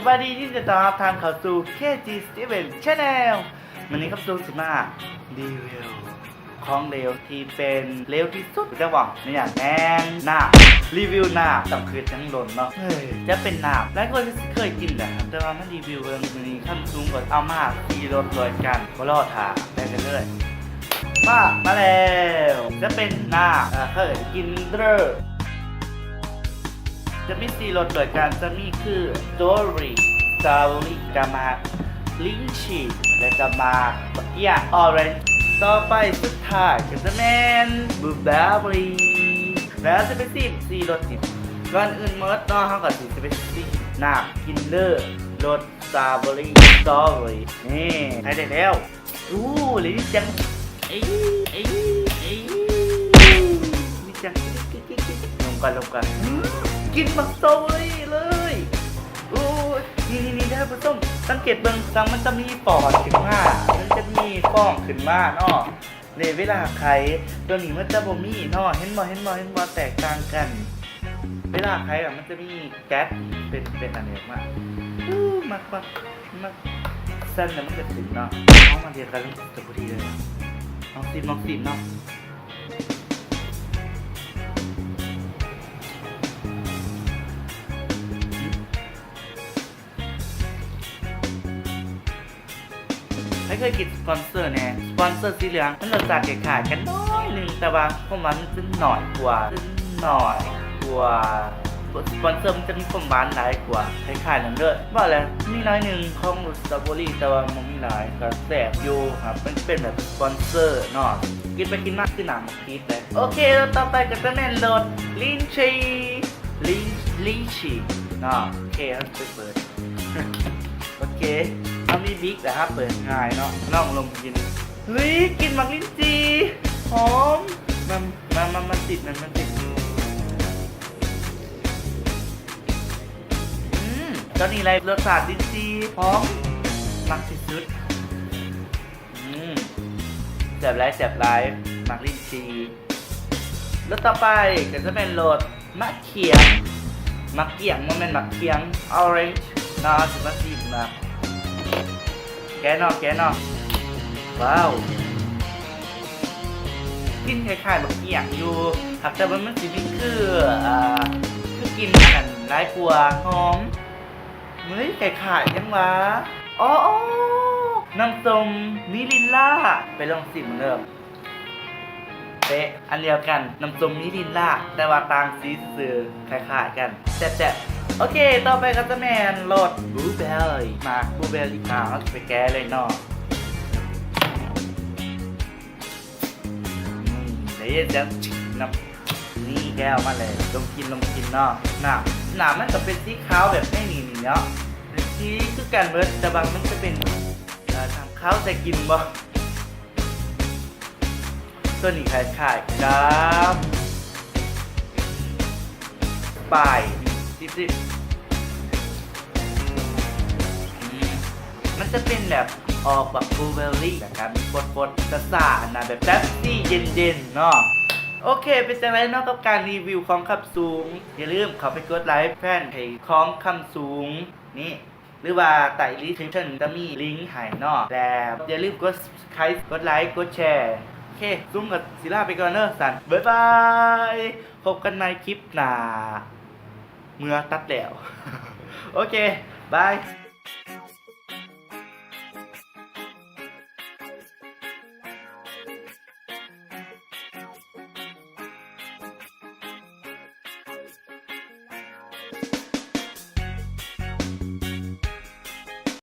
ສະບາຍດີ ຍິນດີຕ້ອນຮັບທ່ານເຂົ້າສູ່ ເຄຈີ ສະຕີເວັນ ແຊນແນວ. ມື້ນີ້ຄຳຊູຊິມາຣີວິວຂອງເຫຼວທີ່ເປັນເຫຼວທີ່ສຸດ ຮູ້ຈັກບໍ່? ແມ່ນຫຍັງ? ແມ່ນນ້ຳ. ຣີວິວນ້ຳຕ້ອງຄິດຫຍັງດົນເນາະ. ເອີ ຈະເປັນນ້ຳ ຫຼາຍຄົນກໍຊິເຄີຍກິນແຫຼະ ແຕ່ວ່າມາຣີວິວເບິ່ງ. ມື້ນີ້ຄຳຊູກໍເອົາມາສີ່ລົດດ້ວຍກັນ ບໍ່ລໍຖ້າ ໄປກັນເລີຍ. ມາ ມາແລ້ວ ຈະເປັນນ້ຳ ເອີ ເຄີຍກິນເດີ ຈະມີສີ່ລົດດ້ວຍກັນ ຈະມີຄື ສະຕຣໍເບີຣີ ສະຕຣໍເບີຣີ ກະໝາກ ລິ້ນຈີ່ ແລະກະໝາກບັກກ້ຽງ ອໍເຣນ. ຕໍ່ໄປສຸດທ້າຍກໍຈະແມ່ນບລູເບີຣີ ແລ້ວຈະໄປຊີມສີ່ລົດນີ້. ກ່ອນອື່ນໝົດເນາະ ເຮົາກໍຊິໄປຊີມນ້ຳກິນເດີ ລົດສະຕຣໍເບີຣີ ສະຕຣໍເບີຣີ ນີ້ ໃຫ້ໄດ້ແລ້ວ. ໂອ້ ລິ້ນຈັງ ເອີ ເອີ ລິ້ນຈັງ ລົມກັນ ລົມກັນ ກິນບັກສະຕໍເບີຣີເລີຍ. ໂອ້ ນີ້ໆໆ ທ່ານຜູ້ຊົມ ສັງເກດເບິ່ງ ສັງ ມັນຈະມີຟອງຂຶ້ນມາ ມັນຈະມີຟອງຂຶ້ນມາເນາະ. ເດ້ ເວລາໄຂຕົວນີ້ມັນຈະບໍ່ມີເນາະ ເຫັນບໍ່ ເຫັນບໍ່ ເຫັນບໍ່ ແຕກຕ່າງກັນ. ເວລາໄຂອະ ມັນຈະມີແກັສເປັນ ເປັນອັນນີ້ອອກມາ. ອູ້ ມັກ ມັກ ມັກ ຊັ້ນແລ້ວມັນກະເປັນເນາະ. ເອົາມາລຽນກັນ ກະພໍດີເລີຍ. ລອງຊີມ ລອງຊີມເນາະ. ໃຜເຄີຍກິນສະປອນເຊີແດ່? ສະປອນເຊີສີເຫຼືອງ ມັນລົດຊາດຄ້າຍໆກັນໜ້ອຍໜຶ່ງ ແຕ່ວ່າຄວາມຫວານມັນຈະໜ້ອຍກວ່າ ຈະໜ້ອຍກວ່າ. ສະປອນເຊີມັນຈະມີຄວາມຫວານຫຼາຍກວ່າ ຄ້າຍໆນັ້ນເດີ. ເວົ້າແລ້ວມີໜ້ອຍໜຶ່ງຂອງລົດສະຕຣໍເບີຣີ ແຕ່ວ່າມັນມີຫຼາຍ ກະແຊບຢູ່. ມັນເປັນແບບສະປອນເຊີເນາະ ກິນໄປກິນມາຄືນ້ຳ ຜິດເລີຍ. ໂອເຄ ລົດຕໍ່ໄປກໍຈະແມ່ນລົດລິ້ນຈີ່ ລິ້ນ ລິ້ນຈີ່ເນາະ. ໂອເຄ ເຮົາຊິໄປເປີດ. ໂອເຄ ເຮົາມີບິກແລ້ວ ເຮົາເປີດງ່າຍເນາະ. ລອງລົມກິນ. ເຮີ້ຍ ກິ່ນໝາກລິ້ນຈີ່ ຫອມ. ມາ ມາ ມາ ມາຕິດ ມາ ມາຕິດ. ອືມ ຕອນນີ້ໄດ້ລົດຊາດລິ້ນຈີ່ ຫອມ ມັກທີ່ສຸດ. ອືມ ແຊບຫຼາຍ ແຊບຫຼາຍ ໝາກລິ້ນຈີ່. ລົດຕໍ່ໄປກໍຈະແມ່ນລົດໝາກຂຽງ ໝາກກ້ຽງ ບໍ່ແມ່ນໝາກຂຽງ ອໍເຣນເນາະ. ເຮົາຊິມາຊີມນຳ. ແກະເນາະ ແກະເນາະ. ວ້າວ ກິ່ນຄ້າຍໆໝາກກ້ຽງຢູ່ ຫາກແຕ່ວ່າມັນຊິມີຄື ອ່າ ຄືກິ່ນອັນນັ້ນຫຼາຍກວ່າ ຫອມ. ເຮີ້ຍ ຄ້າຍໆຫຍັງຫວາ? ອໍ ອໍ ນ້ຳສົ້ມມິຣິນລາ. ໄປລອງຊີມເບິ່ງເດີ. ເປະ ອັນດຽວກັນ ນ້ຳສົ້ມມິຣິນລາ ແຕ່ວ່າຕ່າງສີຊື່ໆ ຄ້າຍໆກັນ ແຊບໆ. ໂອເຄ ຕໍ່ໄປກໍຈະແມ່ນລົດບລູເບີຣີ ໝາກບລູເບີຣີ. ເຮົາຊິໄປແກະເລີຍເນາະ. ອືມ ໄດ້ຍິນສຽງນຳ ນີ້ແກ້ວມາແລ້ວ. ລົມກິນ ລົມກິນເນາະ. ນ້ຳ ນ້ຳມັນກໍເປັນສີຂາວແບບໃນນີ້ນີ້ເນາະ ເປັນສີຄືກັນເບິດ ແຕ່ວ່າມັນຈະເປັນ ເອີ ນ້ຳຂາວໃສ່ກິ່ນບໍ? ຕົວນີ້ຄ້າຍໆກັບ ປາຍ ຊິບ ສິບ ອືມ ມັນຈະເປັນແບບອອກແບບບລູເບີຣີ ແລ້ວກະມີຟົດໆຊາໆຫັ້ນນະ ແບບແປັບຊີເຢັນໆເນາະ. ໂອເຄ ເປັນຈັ່ງໃດເນາະກັບການຣີວິວຂອງຄຳສູງ? ຢ່າລືມເຂົ້າໄປກົດໄລແຟນເພຈຂອງຄຳສູງນີ້ ຫຼືວ່າໃຕ້ດີສະຄຣິບເຊິນຈະມີລິ້ງໃຫ້ເນາະ ແລະ ຢ່າລືມກົດຊັບສະໄຄຣບ໌ ກົດໄລ ກົດແຊ. ໂອເຄ ຊຸມກໍຊິລາໄປກ່ອນເດີຊັ້ນ ບາຍບາຍ ພົບກັນໃໝ່ຄລິບໜ້າ. ເມື່ອຕັດແລ້ວ ໂອເຄ ບາຍ.